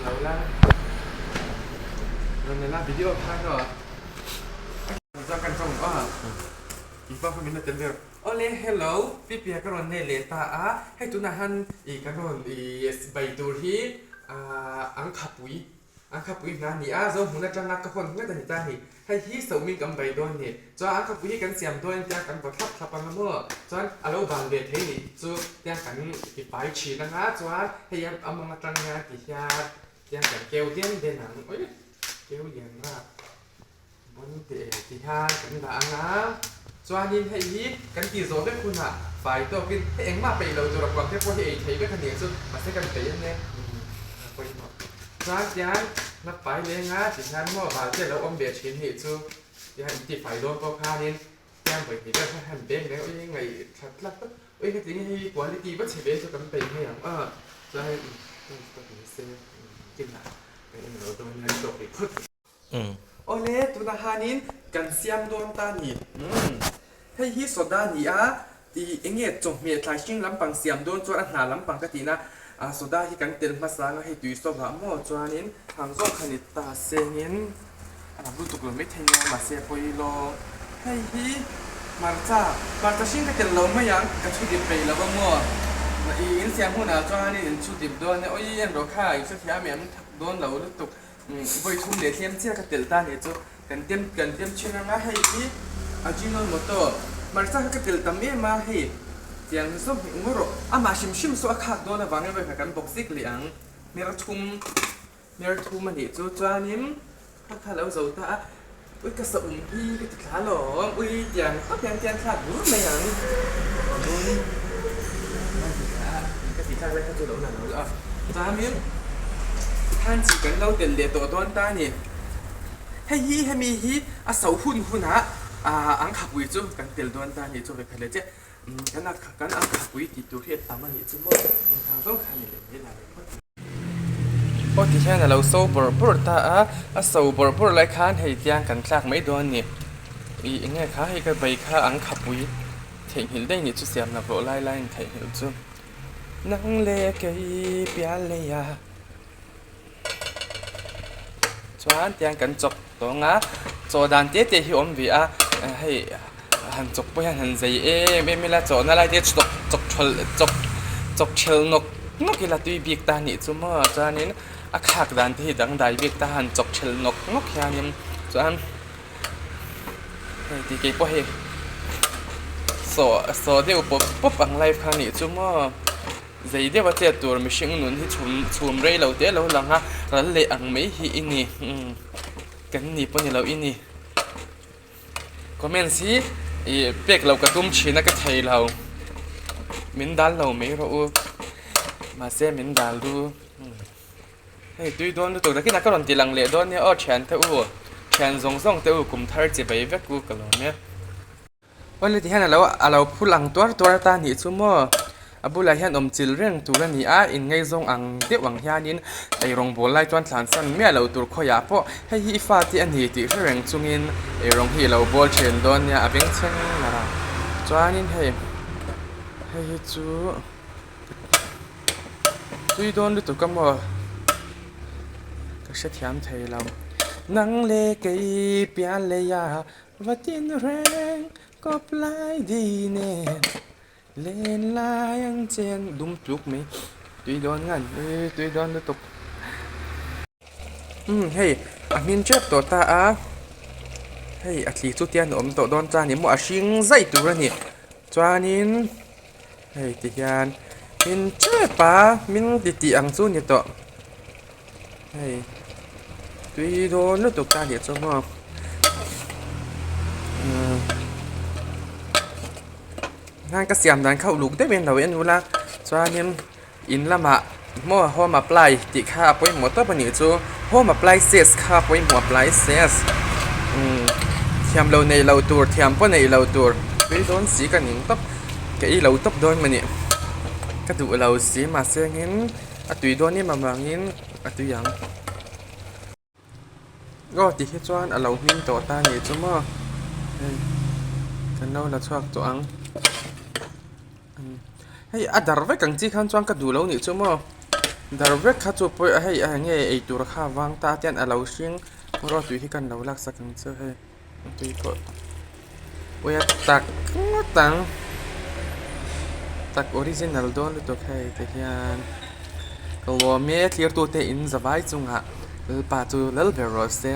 lo la rawn la video khan aw chuan kan tawng a i pa kha min la tel ber awle hello Pipia ka rawn nei leh ta a hei tunah hian i kan rawn i bai tur hi ang khapui An khapui hna a ni a, Zohmun atanga ka hawn ngat a ni ta a ni. Hei hi Sohming kan bai dawn a ni. Chuan an khapui hi kan siam dawn tia kan vaw thlap thlap ang a maw? Chuan a lo ban ve thei nih chu tiang kan ti fai thin ang a, chuan hei a mawng atang hian ti hian tiang kan keu dian dian ang. Ui keu lian rap bon teh e ti hian kan dah ang a. Chuanin hei hi kan tih zawh vek hunah fai tawkin hei engmah peih lo tur a kuang te pawh hi ei thei vek a nih chu mahse kan peih ania a pawimawh. Chuan tiang na fai leng a ti hian maw val te lo awm ve thin nih chu tiang in ti fai dawn pawh khanin tiang vawi hnih vel kha han beng reng ui ngaih that tlat tlat ui heti nge hei quality va chhe ve chu kan peih mai ang a chuan hei se kinah kan en lo dawn nia tawk rih phawt. Awle, tunah hanin kan siam dawn ta ni. Umm. Hei hi soda ni a, i enge chawhmeh thlai hring lampang siam dawn chuan a hna lampang ka tihna a soda hi kan tel hmasa anga hei tui sawvah maw chuanin hang zawk kha ni ta sengin a lam lutuk lo maithei nia mahse a pawi lo. Hei hi hmarcha, hmarcha hring ka tel lo mai ang, ka chhu dip peih lo a maw. I insiam hunah chuanin in chhu dip dawn e, awi en rawh kha i hrethiam em thak dawn lo lutuk. Vawi thum leh tlem chiah ka telh ta nih chu kan tem kan tem thin anga hei hi Ajinomoto hmarcha kha ka telh tam em a hei tiang zawk hnih ngawr rawh amah hrim hrim saw a khak dawn avangin vawi kha kan bawk zik leh ang hmer thum hmer thum a nih chu chuanin kha kha lo zo ta a ui ka sa um hi ka ti thla lawm ui tiang tawp hian tiang thlak bur mai ang ka ti thlak lai kha chu lo la lo la chuanin. Khan chi kan lo telh leh tawh dawn ta a ni. Hei hi hemi hi a so hun hunah ang khapui chu kan tel dawn ta a ni chu vekhat leh chiah kan kan ang khapui tih tur hi a tam a nih chu maw engthang zawng khan ni leh mai la leh phawt. Aw ti hian a lo so bawrh bawrh ta a, a so bawrh bawrh lai khan hei tiang kan tlak mai dawn a ni. Ih eng nge kha hei ka bai kha ang khapui theihnghilh daih nih chu siam lak loh lai laiin theihnghilh chu. Nang leh kei pian lei a chuan tiang kan chawk tawng a chaw dan te te hi awm ve a hei han chawk pawh hian han zei em em ila chawhna lai te chawk chawk thawl chawk chawk thelh nawk nawk ila tui bik ta anih chu maw chuanin a khak dan te hi dangdai bik ta han chawk thelh nawk nawk hianin chuan. Hei ti kei pawh hei saw saw deuh pawp pawp ang lai kha nih chu maw zei deuh a chet tur mihring nun hi chhum chhum rei lo te lo lang a ral leh ang mai hi i ni umm kan ni pawh ni lo i ni comments hi ih pek loh ka tum thin a ka thei lo min dal lo mai rawh u mahse min dal du. Hei tui dawn lutuk takin a ka rawn ti lang leh dawn nia aw thian te u thian zawng zawng te u kum thar chi bai vek u ka lawm e. Awle ti hian alo alo phul ang tuar tuar ata nih chu maw a bulah hian awm chil reng tur a ni a inngaizawng ang deuh ang hianin eirawng bawl lai chuan thlansan miah lo tur khawiah pawh hei hi i fate a ni tih hre reng chungin eirawng hi alo bawl then dawn nia a bengchheng lar a chuanin hei hei hi chu. Tui dawn lutuk a maw? Ka hrethiam thei lo. Nang leh kei pian lei a va tin reng kawp lai di nen len lai ang chen dum tluk mai tui dawn ngan ui tui dawn lutuk. Umm hei a hmin tep tawh ta a hei a thli chu tian a awm tawh dawn ta a ni maw a hring zaih tur a ni chuanin. Hei ti hian min tep a min ti tih ang chu ni tawh hei tui dawn lutuk ta nih chu maw umm heng ka siam dan kha uluk deuhin lo en ula chuanin in lamah maw home apply tih kha a pawimawh tawp a nih chu home appliances kha a pawimawh appliances umm thiam lo neih loh tur thiam pawh neih loh tur tui dawn si ka ning tawp ka ei lo tawp dawn mawni ka duh lo si mahse engin a tui dawn em avangin a tui ang. Aw ti hi chuan a lo hming tawh ta nih chu maw hei kan lo la chhuak tawh ang hei a dar vek ang chi khan chuan ka duh lo nih chu maw. Dar vek kha chu pawh hei a nge ei tur kha vang ta te hian a lo hring rawh tui hi kan lo laksak ang chu hei tui pawh pawia tak ngawt ang tak original dawn lutuk hei ti hian ka lawm e thlir tute in zavai chungah lalpa chu lal ber rawh se.